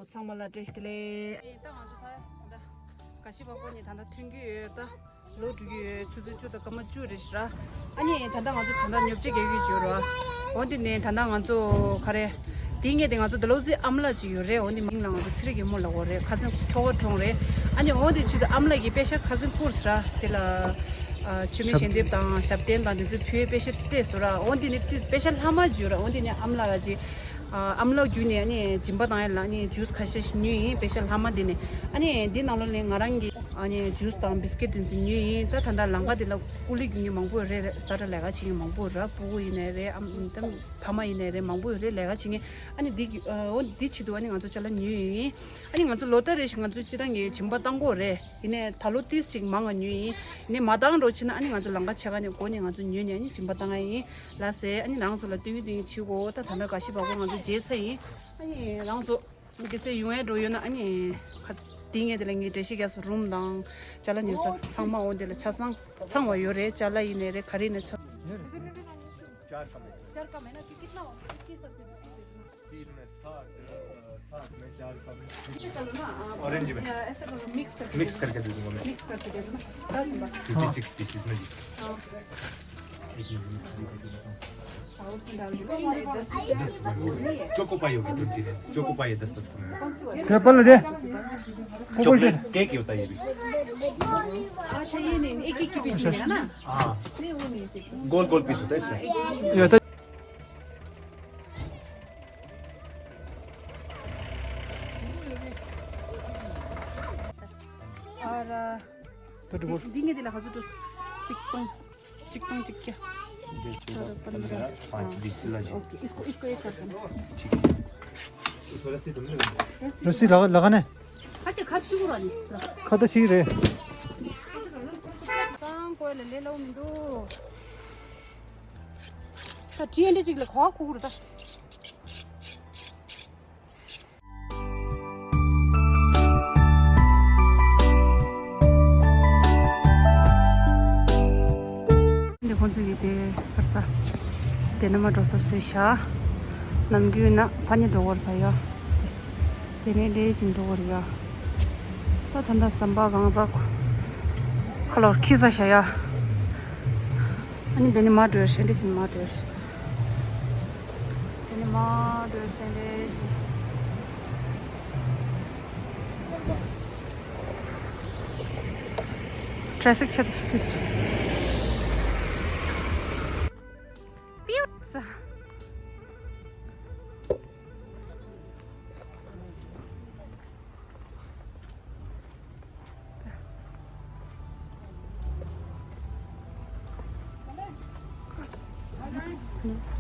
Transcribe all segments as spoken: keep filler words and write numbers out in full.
ཚང་མ་ལ་བཀྲ་ཤིས་བདེ་ལེགས། ད་ང་ཚོ་ད་ད་ག་ཤི་བ་ཀོ་ནི་ད་ད་ཐོན་གྱི་ཡོད་ད། ལོ་དྲུག་གི་ཆུ་ཚོད་བཅུ་དང་སྐར་མ་བཅུ་རེད་ཤག་ཨ་ནི་ད་ལྟ་ང་ཚོ་ད་ལྟ་ཉོ་ཆ་རྒྱག་གི་ཡོད་ར། འོ་འདི་ནས་ད་ལྟ་ང་ཚོ་ག་རེ། དེ་ངས་དེ་ང་ཚོ་ཌལ་ཧོ་ཟི་ཨ་མ་ལགས་ཅིག་ཡོད་རེད། འོ་འདི་མིང་ལ་ང་ཚོ་ཚེ་རིང་རྒན་མོ་ལབ་དགོས་རེད། ཁ་སང་ཁྱོ་ག་གྲོངས་རེད། ཨ་ནི་འོ་འདི་ཆེད་དུ་ཨ་མ་ལགས་ཀྱིས་པེ་ཤ་ཁ་སང་བསྐུར་ཟེར་ར། དེ་ལ་མཆོད་མེ་ཞལ་འདེབས་དང་ཞབས་བརྟན་དང་དེ་ཚོ་ཕུལ། པེ་ཤ་སྤྲད་ཟེར་ར། འོ་འདི་ནས་དེ་པེ་ཤ་ལྷག་མ་ཅིག་ཡོད་ར། འོ་འདི་ནས་ཨ་མ་ལགས་ཀྱིས། ཨ་མ་ལགས་བརྒྱུད་ནས་ཨ་ནི་སྦྱིན་པ་བཏང་ཡ་ལ་ཨ་ནི་ཇུས་ཁ་ཤས་ཤིག་ཉོས་ཡིན། པེ་ཤ་ལྷག་མ་དེ་ནས། ཨ་ནི་འདི་ནང་ལོགས་ནས་ང་རང་གི་ཨ་ནི་ཇུས་དང་བིས་ཀེ་ཊི་དེ་ཚོ་ཉོས་ཡིན། ད་ད་ལྟ་ལམ་ཁ་དེ་ལ་སྐུ་ལས་རྒྱུག་མཁན་མང་པོ་རེད། ཟ་འདྲ་ལས་ཀ་བྱེད་མཁན་མང་པོ་རེད། སྤུ་གུ་ཡིན་ནའི་རེད། ཨ་ད་ཕ་མ་ཡིན་ནའི་རེད། མང་པོ་རེད་ལས་ཀ་བྱེད་མཁན། ཨ་ནི་འདི་འོ་འདི་ཆེད་དུ་ཨ་ནི་ང་ཚོ་ཅ་ལག་ཉོས་ཡིན། ཨ་ནི་ང་ཚོ་ལོ་ལྟར་རེ་བཞིན་ང་ཚོ་སྤྱིར་བཏང་གི་སྦྱིན་པ་བཏང་གི་ཡོད་རེད། ཡིན་ནའི་ད་ལོ་ཏིས་ཅིག་མང་ང་ཉོས་ཡིན། ཡིན་ནའི་མ་བཏང་རོགས་བྱེད་ན་ཨ་ནི་ང་ཚོ་ལམ་ཁ་ཕྱེད་ཀ་ནས་སྒོ་ནས་ང་ཚོ་ཉོས་ནས་ཨ་ནི་སྦྱིན་པ་བཏང་ཡ་ཡིན་ལགས་སེ། ཨ་ནི་རང་ཚོ་ལ་སྟོན་གྱི་སྟོན་གྱི་བྱེད་དགོས། ད་ད་ལྟ་ག་ཤི་བ་ཀོ་ང་ཚོ་མཇལ་ཚར་ཡིན། ཨ་ནི་རང་ཚོ་གལ་སྲིད་ཡོང་ཡ་འགྲོ་ཡོད་ན་ཨ་ནི་ཁ་དེ་ངས་དེ་ལ་ངའི་འགྲེལ་བཤད་རྒྱག་ས་རུམ་དང་ཅ་ལག་ཉོ་ས་ཚང་མ་འོ་དེ་ལ་ཆ་ཚང་ཚང་བ་ཡོད་རེད། ཅ་ལག་ཡིན་ནའི་རེད། ག་རེ་ཡིན་ནའི་ཆ། चार कम है ना? कि कितना होगा? इसके हिसाब से बिस्किट दे देना। तीन में सात, अ, सात में चार कम है। नीचे कर लो ना, आप, ऑरेंज में। या ऐसा करो, मिक्स करके मिक्स दे दो। करके दे दूंगा मैं। मिक्स करके दे दो ना। दस नंबर। ट्वेंटी सिक्स पीसेस में जी। हाँ। एक मिनट, मिक्स करके दे देता हूँ। हाँ, उसमें डाल दो। नहीं, नहीं, दस रुपये। दस रुपये में। चोको पाई होगी ट्वेंटी में। चोको पाई है दस दस रुपये में। कौन सी वाली? एप्पल दे। चॉकलेट केक ही होता है ये भी। अच्छा, ये नहीं, एक एक की पीस मिलेगा ना? हाँ। नहीं, वो नहीं, ठीक है। गोल गोल पीस होता है इसमें। ये होता है। और, अ, पेट बोल। देंगे दिला खाजू तो चिकन, चिकन चिक्का। चौदह, पन्द्रह। पाँच, बीस सिला जी। ओके, इसको, इसको एक कर देना। ठीक है। इसमें रस्सी तो नहीं लगी? रस्सी लगा, लगाना है। अच्छा, खा पी शुरू वाली। खाता सी रे। सांग कोई ले, ले लो मिंदू। ད་ཁྲི་ཡན་ཏེ་གཅིག་ལ་ག་བ་ཁུག་རུ་ད། འདི་ཁོང་ཚོ་གི་དེ་ཕར་ས་དེ་ནས་མ་འགྲོ་ས་བཟོས་ཤག་ནམ་རྒྱུན་ན་ཕ་ནི་འགྲོ་བར་ཕ་ཡ། དེ་ནས་ལས་བཞིན་འགྲོ་བར་ཡ། ད་ད་ལྟ་ཟམ་པ་གང་ཟག་ཁ་ལོར་ཁྱི་ས་ཤ་ཡ། ཨ་ནི་དེ་ནི་མ་འགྲོ་ཤེས་འདྲ་ཞིག་མ་འགྲོ་ཤེས། དེ་ནི་མ་འགྲོ་ཤེས་འདྲ་ཞིག་ཊེ་ཕིག་ཆེ་དུ་ཤི་ཐུབ་ཅིག་པིའུ་ས།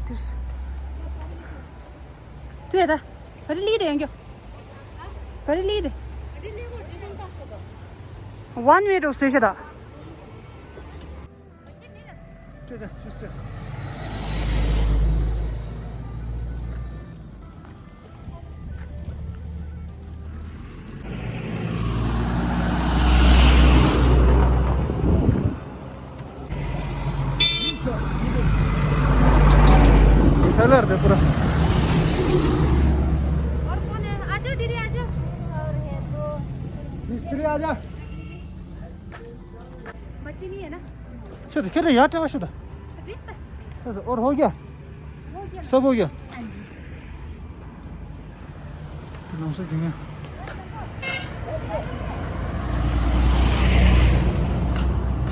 དུས་ད་ག་རེ་ལི་དེ་ཡང་གྱོ། ག་རེ་ལི་དེ། ཝན་ཝེ་འགྲོ་སུས་ཤེས་ད། टेलर दे पूरा। और कौन है? आ जाओ दीदी, आ जाओ। और है तो मिस्त्री, आ जा। बच्चे नहीं है ना? शो तो खेल रहे यार, क्या शो था? ड्रेस था? और हो गया? हो गया। सब हो गया? हाँ जी। ལོང་ས་རྒྱུ་ངན།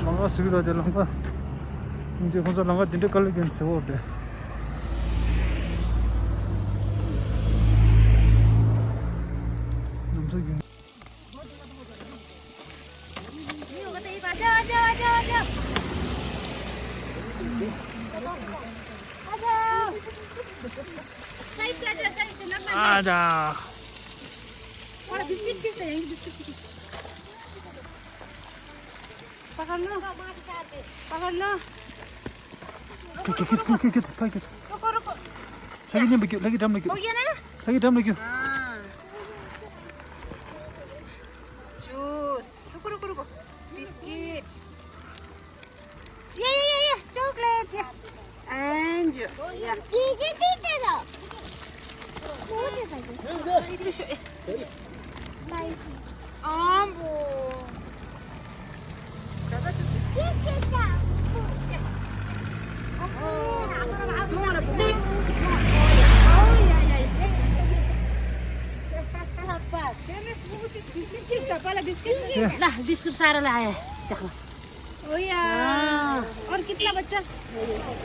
ལང་ཀ་ཟིག་ར་དེ་ལང་ཀ། ཡིན་གྱི་ཁོང་ཚོ་ལང་ཀ་དེ་འདྲའི་དཀའ་ལས་རྒྱུན་ཟེར་བོ་དེ། ལོང་ས་རྒྱུ་ངན། आ जा। थोड़ा बिस्किट किस है? बिस्किट चिकिस। पकड़ लो। पकड़ लो। कित कित कित कित कित कित। रुको रुको। लगी नहीं बक्यो, लगी ड्रम लगी। हो गया ना? लगी ड्रम लगी। हाँ। जूस। रुको रुको रुको। बिस्किट। ये ये ये ये चॉकलेट। एंड या। ये ये ये ये। ཨམ་བོ། ला, बिस्कुट सारा लाया है। देख लो। ओया। हाँ। और कितना बच्चा?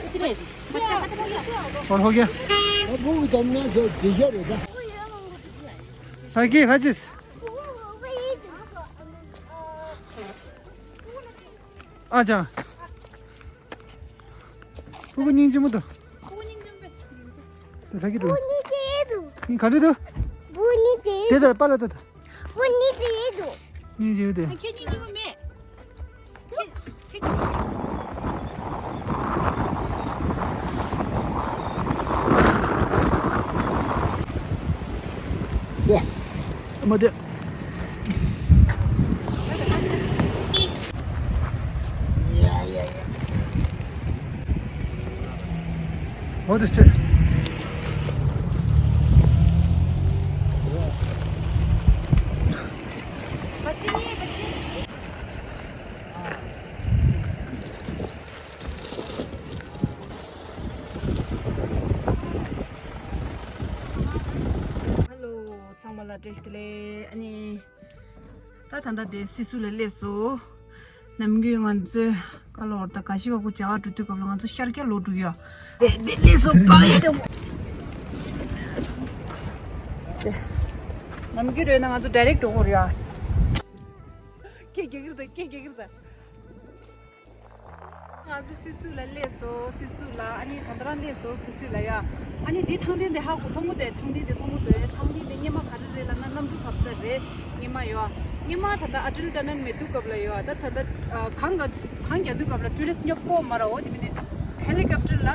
इतने से। बच्चा खत्म हो गया? और हो गया? अब वो भी तो हमने जो जिगर है ना। हाँ, की खाचिस? अच्छा। पुगु निंजि मुदु। पुगु निंजि मुदु। ད་ལྟ་གི་འགྲོ། ཉིན་ག་རེ་འདུག། ཉིན་ག་རེ་འདུག། དེ་ད་པ་ལ་ད་ད། ཉིན་གཅིག་དེ། ཁྱེད་ཉིན་གཅིག་མེད། ཁྱེད་ཁྱེད། མ་དེ། What is it? Hello, ཚང་མ་ལ་བཀྲ་ཤིས་བདེ་ལེགས། ཨ་ནི། ད་ད་ལྟ་དེ་སི་སུ་ལ་སླེབས་སོང་། ནམ་རྒྱུན་ང་ཚོས་ཀ་ལོར་ད་ག་ཤི་བ་ཀུ་བྱ་བ་འགྲོ་དུས་སྐབས་ལ་ང་ཚོ་ཤར་རྒྱག་ལོག་འགྲོ་ཡ། དེ་དེ་སླེབས་སོང་། པ་ཡ་དེ་མོ། དེ་ནམ་རྒྱུན་རེད་ན་ང་ཚོ་ཌའི་རེག་འགྲོ་དགོས་རེད་ཡ། སྐད་རྒྱག་གི་རེད་ད། སྐད་རྒྱག་གི་རེད་ད། ང་ཚོ་སི་སུ་ལ་སླེབས་སོང་། སི་སུ་ལ། ཨ་ནི་ད་ལྟ་རང་སླེབས་སོང་སི་སུ་ལ་ཡ། ཨ་ནི་འདི་ཐང་ཐིང་དེ་ཧ་གོ། མཐོང་གོ་དེ། ཐང་ཐིང་དེ་མཐོང་གོ་དེ། ཐང་ཐིང་དེ་སྔོན་མ་ག་རེ་རེད་ལབ་ན་གནམ་གྲུ་བབས་ས་རེད། སྔོན་མ་ཡོ། སྔོན་མ་ད་ལྟ་ཨ་ཊལ་ཊ་ནལ་མེད་དུས་སྐབས་ལ་ཡོ། ད་ད་ལྟ་གངས་ག་གངས་རྒྱག་དུས་སྐབས་ལ་ཊུ་རི་སི་སྙོབ་གོ་མ་ར་འོ། དེ་མིན་ནི་ཧེ་ལི་ཀོབ་ཊར་ལ།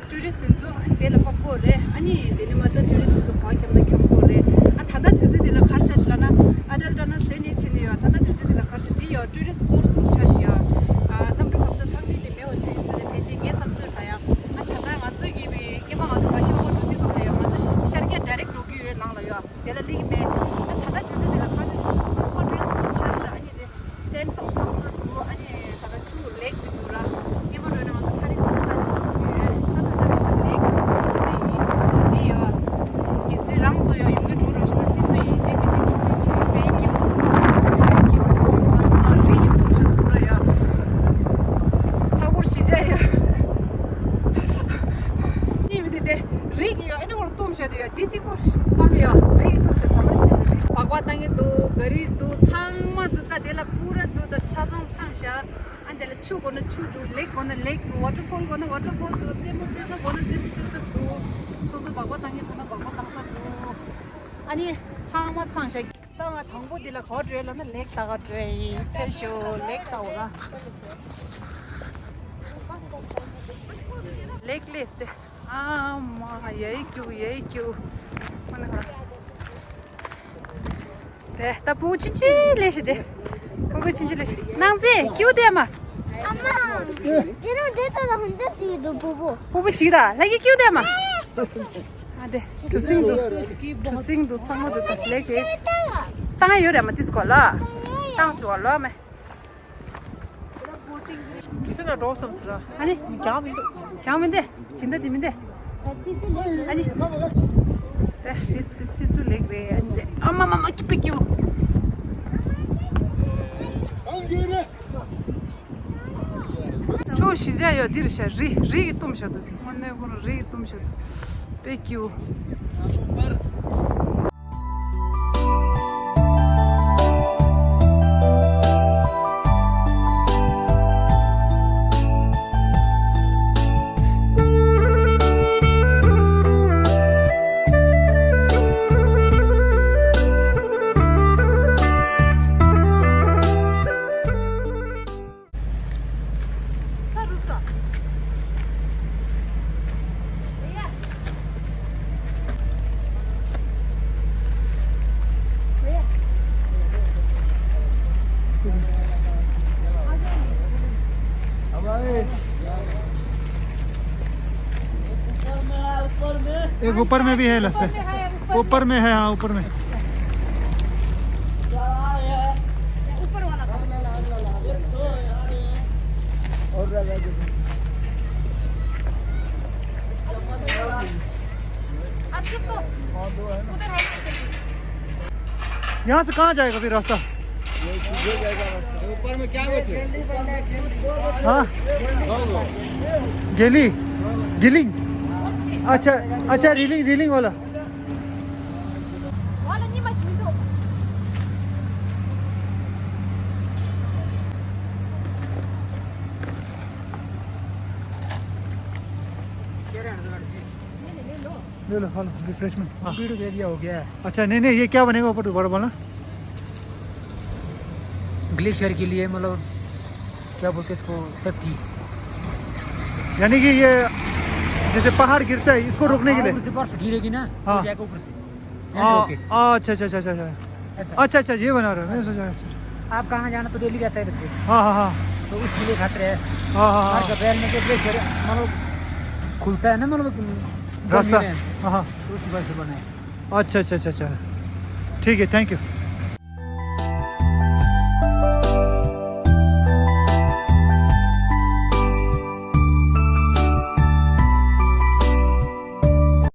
ཊུ་རི་སི་དེ་ཚོ་ཨ་ནི་དེ་ལ་ཕབ་དགོས་རེད། ཨ་ནི་དེ་ནས་མ་ད་ཊུ་རི་སི་དེ་ཚོ་ག་འཁྱམ་ན་འཁྱམ་དགོས་རེད། ཨ་ད་ལྟ་དུས་ཚོད་དེ་ལ་ག་རེ་ཆགས་ཤག་ལབ་ན། ཨ་ཊལ་ཊ་ནལ་བཟོས་ནས་ཕྱིན་ནས་ཡོད། ད་ལྟ་དུས་ཚོད་དེ་ལ་ག་རེ་ཆགས། འདི་ཡོད། ཊུ་རི་སི་སི་པོཊ་ཆགས་ཤག་ཡོད། ཨ་གནམ་གྲུ་བབས་ས་ཐང་ཐིང་དེ་མེད་པ་ཆགས་ཡིན་ས་རེད། ཕལ་ཆེར་ངའི་བསམ་ཚུལ་ལ་ཡང་། ཨ་ད་ལྟ་ང་ཚོས་ཀྱི་བའི་སྔོན་མ་ང་ཚོ་ག་ཤི་བ་ཀུ་འགྲོ་དུས་སྐབས་ལ་ཡོད། ང་ཚོ་ཤར་ཤར་རྒྱག་ཌའི་རེག་འགྲོ་གི་ཡོད། ནང་ལ་ཡོད། དེ་ལ་སླེབས་ཀྱི་མེད། ཨ་ད་ལྟ་དུས་ཚོད་དེ་ལ་ག་རེ་ཚང་མ་ཊུ་རི་སི་པོཊ་ཆགས་ཤག་ཨ་ནི་དེ། ཊེན་ཊི་གཏོང་ཚང་མ་འདུག་ཨ་ནི་ད་ལྟ་ཆུ་ལེགས་མི་འདུག་ར། སྔོན་མ་འགྲོ་ན་ང་ཚོ་ཐག་རིང་པོ་ནས་ལྟ་ནས་འགྲོ་དགོས་ཡོད། ད་ད་ལྟ་ང་ཚོ་ལེགས་གཏོང་ཚང་མ་འདུག་ཨ་ནི་འདི་ཡོད། གལ་སྲིད་རང་ཚོ་ཡང་ཡོང་གི་འགྲོ་འགྲོ་ཞིག་ན་སི་སུ་ཡིན་གཅིག་མིན་གཅིག་གཅིག་མིན་གཅིག་དཔེ་སྐྱིད་པོ་འདུག་དཔེ་སྐྱིད་པོ་འདུག་ཚང་མ་རི་ཡི་འདུག་ཤ་འདུག་པུ་ར་ཡ། ཐག་པོར་ཞི་བྱ་ཡ། གཉིས་མི་འདུག་སྟེ། རི་གི་ཡ་ཨེ་འདྲ་བོར་གཏུམ་བྱ་དུ་ཡ། འདི་གཅིག་པོ་ཨ་མི་ཡ། རི་གི་གཏུམ་བྱ་བྱ་མ་ཤི་དེ་འདི་རི། སྦག་སྦག་བཏང་གི་འདུག་ག་རི་འདུག་ཚང་མ་འདུག་ད་དེ་ལ་པུ་ར་འདུག་ད་ཆ་ཚང་ཚང་ཤག་ཨ་དེ་ལ་ཆུ་དགོས་ན་ཆུ་འདུག་ལེགས་དགོས་ན་ལེགས་འདུག་ཝ་ཊར་ཕོལ་དགོས་ན་ཝ་ཊར་ཕོལ་འདུག་རྩེད་མོ་རྩེ་ས་དགོས་ན་རྩེད་མོ་རྩེ་ས་འདུག་སོ་སོ་སྦག་སྦག་བཏང་གི་འདུག་ན་སྦག་སྦག་བཏང་ས་འདུག་ཨ་ནི་ཚང་མ་ཚང་ཤག་ད་ང་དང་པོ་འདི་ལ་ག་པར་འགྲོ་ཡ་ལབ་ན་ལེགས་ལྟ་ག་འགྲོ་ཡ་ཡིན། ཕེབས་ཤོག་ལེགས་ལྟ་འོ་ལ། ལེགས་ལེགས་ཏེ། ཨ་མ་ཡའི་ཀྱུ་ཡའི་ཀྱུ། ཨ་ནི་ཧ། དེ་ད་ཕྲུ་གུ་ཆུང་ཆུང་ལས་ཤི་དེ། ཕྲུ་གུ་ཆུང་ཆུང་ལས་ཤི། ནང་ཟེ་ཀྱུ་དེ་མ། ཨ་མ། དེ་རུ་དེ་ད་ལ་ཧུན་ད་ཏི་དུ་པུ་པུ། པུ་པུ་ཆིག་ད་ལ་ཡི་ཀྱུ་དེ་མ། ཨ་དེ་གྲུ་གཟིངས་འདུག་གྲུ་གཟིངས་འདུག་ཚང་མ་འདུག་ད་ལེགས་དེ། བཏང་ཡོད་རེད་མ་ཏིས་གོ་ལ། བཏང་བཅུག་ལོ་མེ། གྲུ་གཟིངས་ལ་འགྲོ་བསམ་ཟེར་ར། ཨ་ནི། རྒྱང་མི་འདུག་རྒྱང་མི་འདུག་སྦྱིན་བདག་དེ་མི་འདུག་ཨ་ནི། དེ་སི་སི་སུ་ལེགས་རེད། ཨ་ནི་དེ་ཨ་མ་མ་མ་ཀི་པི་ཀིའུ། ཕྱོགས་བཞི་ར་ཡོད་འདིར་ཤ་རི་རི་གི་གཏུམ་ཤ་འདུག་དངོས་གནས་ཁོ་རང་རི་གི་གཏུམ་ཤ་འདུག་དཔེ་སྐྱིད་པོ། एक ऊपर में भी है लस्सी। ऊपर में है, हाँ, ऊपर में। ऊपर वाला। आप किसको उधर है? यहाँ से कहाँ जाएगा फिर रास्ता? ऊपर में क्या बचे? हाँ, गेली, गिलिंग। अच्छा, अच्छा, रिलिंग, रिलिंग वाला। वाला नहीं मत छू। ले लो, खा लो, रिफ्रेशमेंट। हाँ। पीठ दे दिया हो गया है। अच्छा, नहीं नहीं, ये क्या बनेगा ऊपर दोबारा बोलना? ग्लेशियर के लिए, मतलब, क्या बोलते हैं इसको, सेफ्टी। यानी कि ये जैसे पहाड़ गिरता है, इसको रोकने के लिए। ऊपर से बर्फ गिरेगी ना, हाँ। हो जाएगा ऊपर से। हाँ, ओके। अच्छा अच्छा अच्छा अच्छा अच्छा। ऐसा। अच्छा अच्छा, ये बना रहे हो, मैं सोचा। अच्छा, अच्छा। आपका आना जाना तो डेली रहता है इधर से। हाँ हाँ हाँ। तो उसके लिए खतरा है। हाँ हाँ हर हाँ। अप्रैल में जो ग्लेशियर, मतलब, खुलता है ना, मतलब, गर्मी रास्ता। में, हाँ हाँ। तो उसी वजह से बना है। अच्छा अच्छा अच्छा अच्छा। ठीक है, थैंक यू।